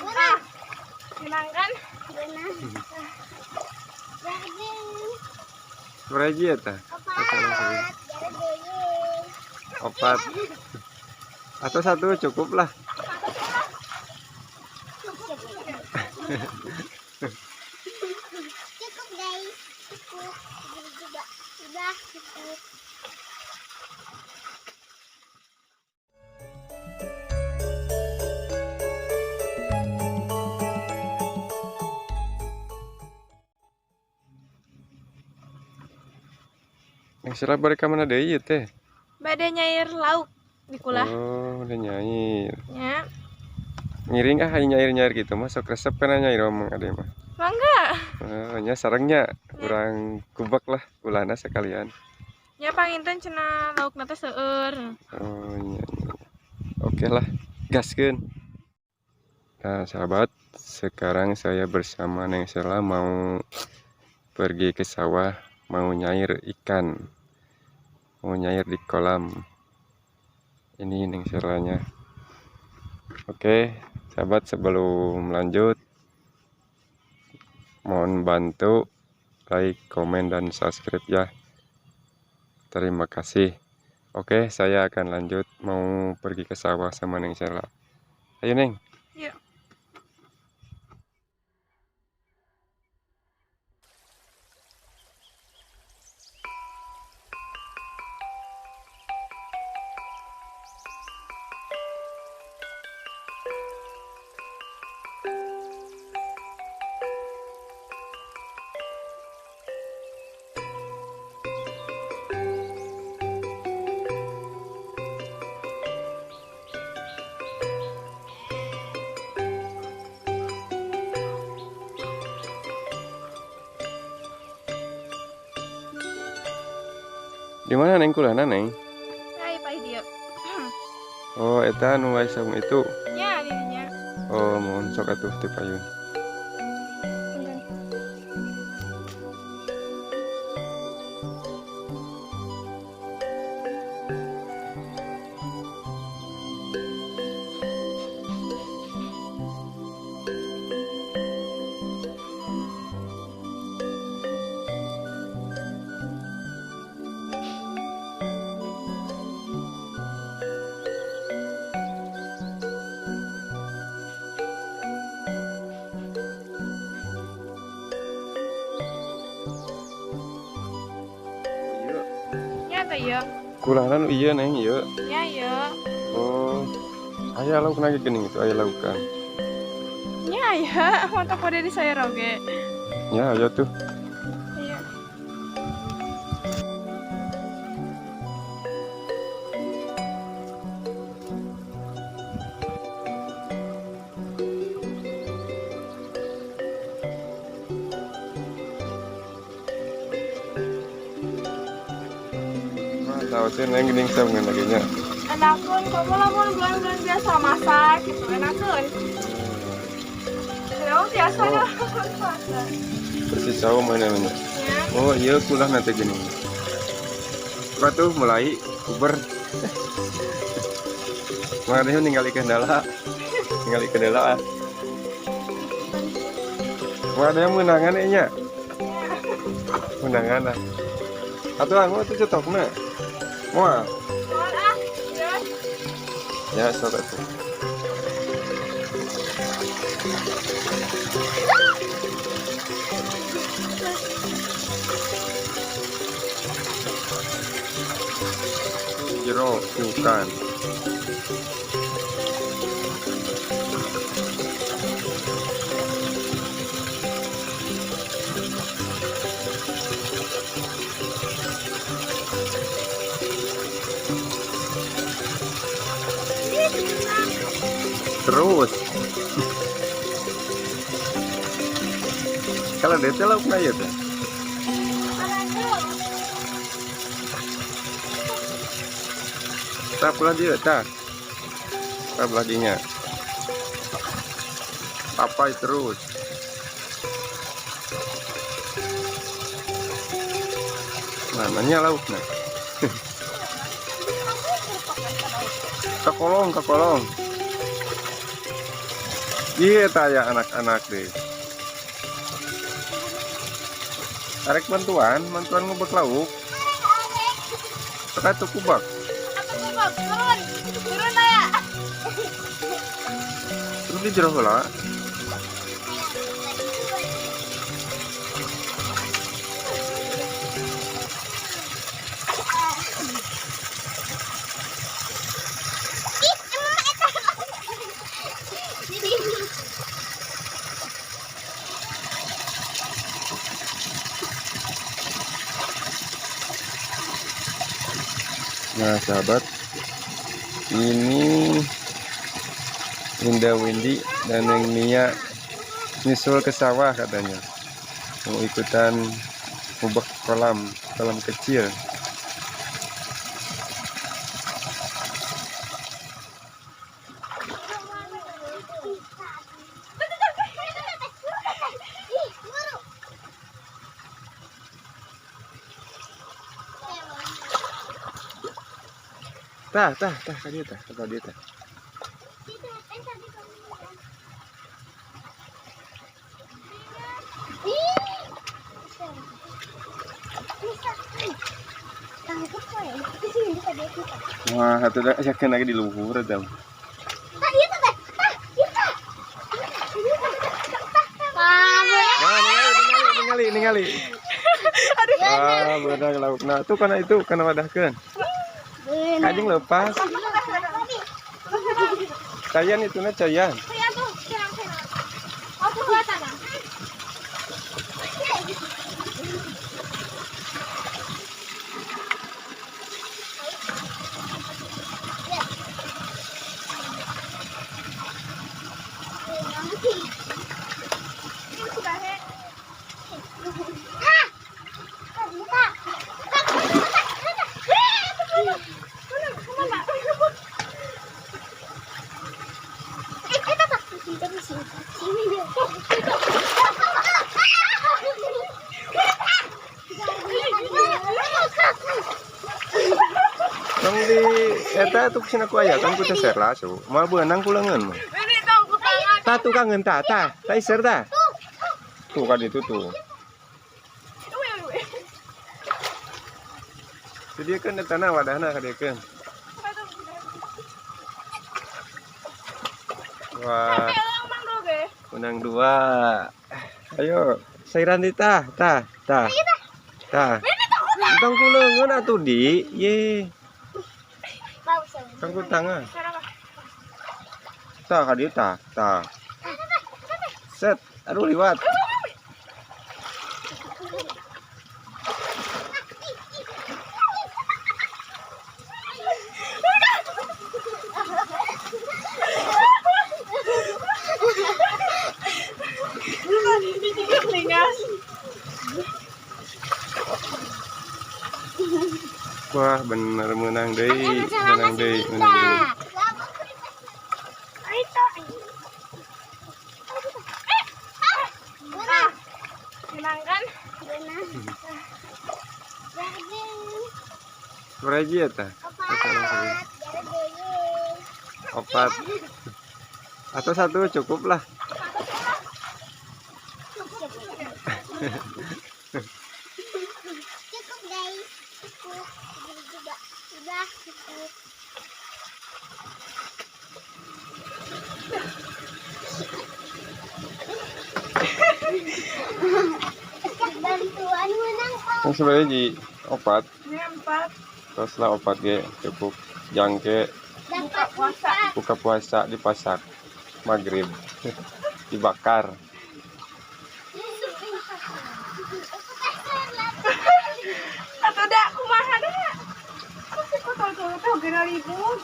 Ah, menang kan? Beunang. Jadi Sabaraha hiji eta? 4. Jadi 4. Atau 1 cukup lah. Cukup guys, cukup. Segini juga udah cukup. Neng Sela balik ka mana deui ieu teh? Bade nyair lauk di kulah. Oh, udah nyair. Ya. Ngiring ah nyair-nyair gitu mah sok resep kana nyair omong ade mah. Mangga. Oh, nya sarengnya urang kubek lah kulana sekalian. Nya panginten cenah laukna teh seueur. Oh, iya, iya. Oke lah, gaskeun. Nah, sahabat, sekarang saya bersama Neng Sela mau pergi ke sawah, mau nyair ikan. Mau nyair di kolam. Ini Neng Selanya. Oke, sahabat, sebelum lanjut mohon bantu like, komen, dan subscribe ya. Terima kasih. Oke, saya akan lanjut mau pergi ke sawah sama Neng Sela. Ayo Neng. Yuk. Di mana Neng kulana Neng? Hai, pai dieu. Oh, eta nu wae saung itu. Nya, di dinya. Oh, mohon sok atuh teu payun. Punten. Iya. Nya teh ieu. Kulana nu ieu Neng ieu. Nya ieu. Oh. Aya lauk lagi geuning itu aya laukan. Nya aya, mantap pada di sayur oge. Ya, ayo tuh. Iya. Mah tahu sih Neng geuning saungan lagi nya. Enakeun kamu lamun bulan-bulan biasa masak gitu, enakeun. Ya, biasa Oh. dah masak. Persis saung mana namanya. Ya. Oh, iya kulah nanti gini. Apa tuh mulai uber. Makanya ningali kendala. Ningali kendala. Ah. Makanya menangan nya. Menangan ah. Atuh anggo tuh cetokna. Moal. Mohon ah. Ya. Ya, sok atuh. Jero bukan. Terus. Kalau detail laukna ieu teh. Tah belah dieu tah. Tah belah dinya. Papai terus. Namanya laukna. Ke kolong, ke kolong. Iya, taya anak-anak deh. Tarik bantuan, bantuan ngubek lauk. Teka tuh kubak. Aku turun. Turun ya. Terus di jero heula. Ih, emang eta. Jadi Nah, sahabat, ini Indah Windy dan Neng Nia nyusul ke sawah katanya. Mau ikutan ngubek kolam, kolam kecil. Ih, buru. Tah, tah, tah, ka dieu tah, ka dieu tah. Wah, atuh da yakin lagi di luhur eta. Nah, ningali, ningali, ningali. Ah, beunang laukna. Tuh kana itu, kana wadahkeun. Kajing lepas. Cayan itu na cayan. Saya tuh, serang serang. Oh, tuh tanah. Ini sudah he. Mana? Tong di eta tuh sina ku aya kan ku teh serla su. Moal beunang ku leungeun mah. Ini dong ku tangan. Tah tukangeun tah, tah. Tah iser tah. Tuh kan itu tuh. Wih, wih. Sediakeun eta na wadahna kadiekeun. Wah, menang dua. Ayo, sairan di tah, tah, tah. Tah. Tong ku leungeun atuh di. Ye, tong ku tangan. Tah ka dieu tah, tah. Set, aduh liwat. Wah, bener menang deui, menang deui, menang deui. Menang kan? Berapa eta? Opat. Atau satu cukup lah. Cukup guys, cukup. Ini juga sudah cukup. Bantuan menang kok. Yang sebenarnya di opat, Ini empat. terus lah opat ge cukup. Jangke Dapat puasa. buka puasa di pasar maghrib dibakar. Atau dak kumaha dah. Aku sih kotor tuh tuh kena ribut.